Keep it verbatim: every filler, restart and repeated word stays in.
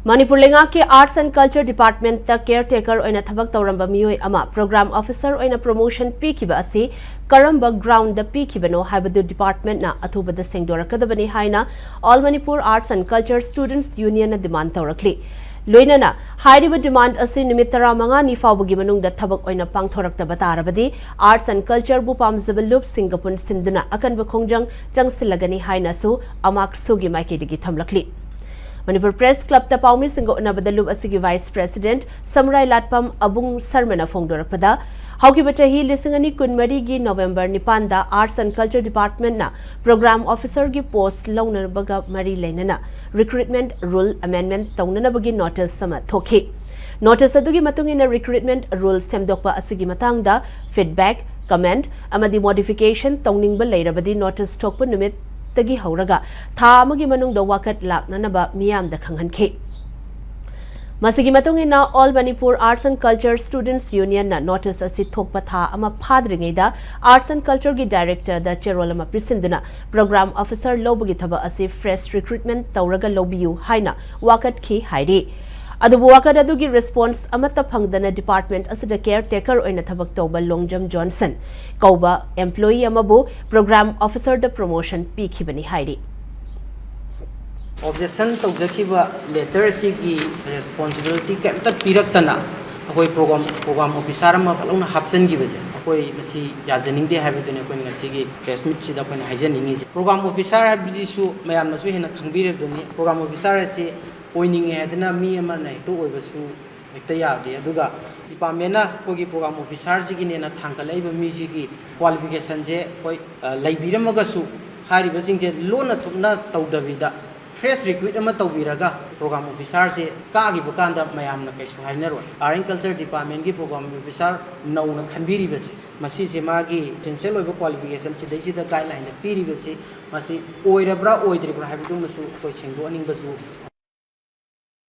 ꯃꯅꯤꯄꯨꯔ ꯂꯩꯉꯥꯛꯀꯤ Arts and Culture Departmentꯇ caretaker ꯑꯣꯏꯅ ꯊꯕꯛ ꯇꯧꯔꯝꯕ ꯃꯤꯑꯣꯏ ꯑꯃ program officer ꯑꯣꯏꯅ promotion ꯄꯤꯈꯤꯕ ꯑꯁꯤ ꯀꯔꯝꯕ groundꯗ ꯄꯤꯈꯤꯕꯅꯣ ꯍꯥꯏꯕꯗꯨ departmentꯅ ꯑꯊꯨꯕꯗ ꯁꯦꯡꯗꯣꯔꯛꯀꯗꯕꯅꯤ ꯍꯥꯏꯅ All Manipur Arts and Culture Students Unionꯅ demand ꯇꯧꯔꯛꯂꯤ꯫ ꯂꯣꯏꯅꯅ ꯍꯥꯏꯔꯤꯕ demand ꯑꯁꯤ ꯅꯨꯃꯤꯠ ꯇꯔꯥꯃꯉꯥꯅꯤ ꯐꯥꯎꯕꯒꯤ ꯃꯅꯨꯡꯗ ꯊꯕꯛ ꯑꯣꯏꯅ ꯄꯥꯡꯊꯣꯔꯛꯇꯕ ꯇꯥꯔꯕꯗꯤ Arts and Cultureꯕꯨ ꯄꯥꯝꯖꯕ ꯂꯨꯞꯁꯤꯡꯒ ꯄꯨꯟꯁꯤꯟꯗꯨꯅ ꯑꯀꯟꯕ ꯈꯣꯡꯖꯪ ꯆꯪꯁꯤꯜꯂꯒꯅꯤ ꯍꯥꯏꯅꯁꯨ AMARCSUꯒꯤ ꯃꯥꯏꯀꯩꯗꯒꯤ ꯊꯝꯂꯛꯂꯤ꯫ ꯃꯅꯤꯄꯨꯔ Press Clubꯇ ꯄꯥꯎꯃꯤꯁꯤꯡꯒ ꯎꯅꯕꯗ ꯂꯨꯞ ꯑꯁꯤꯒꯤ Vice President ꯁꯃꯨꯔꯥꯏ ꯂꯥꯠꯄꯝ ꯑꯕꯨꯡ ꯁꯔꯃꯅ ꯐꯣꯡꯗꯣꯔꯛꯄꯗ, ꯍꯧꯈꯤꯕ ꯆꯍꯤ ꯂꯤꯁꯤꯡ ꯑꯅꯤ ꯀꯨꯟꯃꯔꯤꯒꯤ November ꯅꯤꯄꯥꯟꯗ Arts and Culture Departmentꯅ program officerꯒꯤ post ꯂꯧꯅꯕꯒ ꯃꯔꯤ ꯂꯩꯅꯅ recruitment rule amendment ꯇꯧꯅꯅꯕꯒꯤ notice ꯑꯃ ꯊꯣꯛꯈꯤ꯫ Notice ꯑꯗꯨꯒꯤ ꯃꯇꯨꯡ ꯏꯟꯅ recruitment rule ꯁꯦꯝꯗꯣꯛꯄ ꯑꯁꯤꯒꯤ ꯃꯇꯥꯡꯗ feedback, comment ꯑꯃꯗꯤ modification ꯇꯧꯅꯤꯡꯕ ꯂꯩꯔꯕꯗꯤ notice ꯊꯣꯛꯄ ꯅꯨꯃꯤꯠꯇꯒꯤ ꯍꯧꯔꯒ ꯊꯥ ꯑꯃꯒꯤ ꯃꯅꯨꯡꯗ ꯋꯥꯀꯠ ꯂꯥꯛꯅꯅꯕ ꯃꯤꯌꯥꯝꯗ ꯈꯪꯍꯟꯈꯤ꯫ ꯃꯁꯤꯒꯤ ꯃꯇꯨꯡ ꯏꯟꯅ All Manipur Arts and Culture Students Unionꯅ notice ꯑꯁꯤ ꯊꯣꯛꯄ ꯊꯥ ꯑꯃ ꯐꯥꯗ꯭ꯔꯤꯉꯩꯗ Arts and Cultureꯒꯤ directorꯗ ꯆꯦꯔꯣꯜ ꯑꯃ ꯄꯤꯁꯤꯟꯗꯨꯅ program officer ꯂꯧꯕꯒꯤ ꯊꯕꯛ ꯑꯁꯤ fresh recruitment ꯇꯧꯔꯒ ꯂꯧꯕꯤꯌꯨ ꯍꯥꯏꯅ ꯋꯥꯀꯠꯈꯤ ꯍꯥꯏꯔꯤ꯫ ꯑꯗꯨꯕꯨ ꯋꯥꯀꯠ ꯑꯗꯨꯒꯤ response ꯑꯃꯠꯇ ꯐꯪꯗꯅ department ꯑꯁꯤꯗ caretaker ꯑꯣꯏꯅ ꯊꯕꯛ ꯇꯧꯕ ꯂꯣꯡꯖꯝ ꯖꯣꯟꯁꯟ ꯀꯧꯕ employee ꯑꯃꯕꯨ program officerꯗ promotion ꯄꯤꯈꯤꯕꯅꯤ ꯍꯥꯏꯔꯤ꯫ Objection ꯇꯧꯖꯈꯤꯕ letter ꯑꯁꯤꯒꯤ responsibility ꯀꯩꯝꯇ ꯄꯤꯔꯛꯇꯅ ꯑꯩꯈꯣꯏ program program officer ꯑꯃ ꯐꯠ ꯂꯥꯎꯅ ꯍꯥꯞꯆꯤꯟꯈꯤꯕꯁꯦ ꯑꯩꯈꯣꯏ ꯃꯁꯤ ꯌꯥꯖꯅꯤꯡꯗꯦ ꯍꯥꯏꯕꯗꯨꯅꯤ ꯑꯩꯈꯣꯏꯅ ꯉꯁꯤꯒꯤ press meetꯁꯤꯗ ꯑꯩꯈꯣꯏꯅ ꯍꯥꯏꯖꯅꯤꯡꯉꯤꯁꯦ꯫ Program officer ꯍꯥꯏꯕꯁꯤꯁꯨ ꯃꯌꯥꯝꯅꯁꯨ ꯍꯦꯟꯅ ꯈꯪꯕꯤꯔꯕꯗꯨꯅꯤ꯫ Program officer ꯑꯁꯤ ꯑꯣꯏꯅꯤꯡꯉꯦ ꯍꯥꯏꯗꯅ ꯃꯤ ꯑꯃꯅ ꯍꯦꯛꯇ ꯑꯣꯏꯕꯁꯨ ꯍꯦꯛꯇ ꯌꯥꯗꯦ꯫ ꯑꯗꯨꯒ departmentꯅ ꯑꯩꯈꯣꯏꯒꯤ program officerꯁꯤꯒꯤꯅꯦꯅ ꯊꯥꯡꯒꯠꯂꯛꯏꯕ ꯃꯤꯁꯤꯒꯤ qualificationꯁꯦ ꯑꯩꯈꯣꯏ ꯂꯩꯕꯤꯔꯝꯃꯒꯁꯨ ꯍꯥꯏꯔꯤꯕꯁꯤꯡꯁꯦ ꯂꯣꯟꯅ ꯊꯨꯞꯅ ꯇꯧꯗꯕꯤꯗ fresh recruit ꯑꯃ ꯇꯧꯕꯤꯔꯒ program officerꯁꯦ ꯀꯥꯈꯤꯕ ꯀꯥꯟꯗ ꯃꯌꯥꯝꯅ ꯀꯩꯁꯨ ꯍꯥꯏꯅꯔꯣꯏ꯫ Art and Culture Departmentꯀꯤ program officer ꯅꯧꯅ ꯈꯟꯕꯤꯔꯤꯕꯁꯦ ꯃꯁꯤꯁꯦ ꯃꯥꯒꯤ essential ꯑꯣꯏꯕ qualification ꯁꯤꯗꯩꯁꯤꯗ guideline ꯄꯤꯔꯤꯕꯁꯤ ꯃꯁꯤ ꯑꯣꯏꯔꯕ꯭ꯔꯥ ꯑꯣꯏꯗ꯭ꯔꯤꯕ꯭ꯔꯥ ꯍꯥꯏꯕꯗꯨꯃꯁꯨ ꯑꯩꯈꯣꯏ ꯁꯦꯡꯗꯣꯛꯍꯟꯅꯤꯡꯕꯁꯨ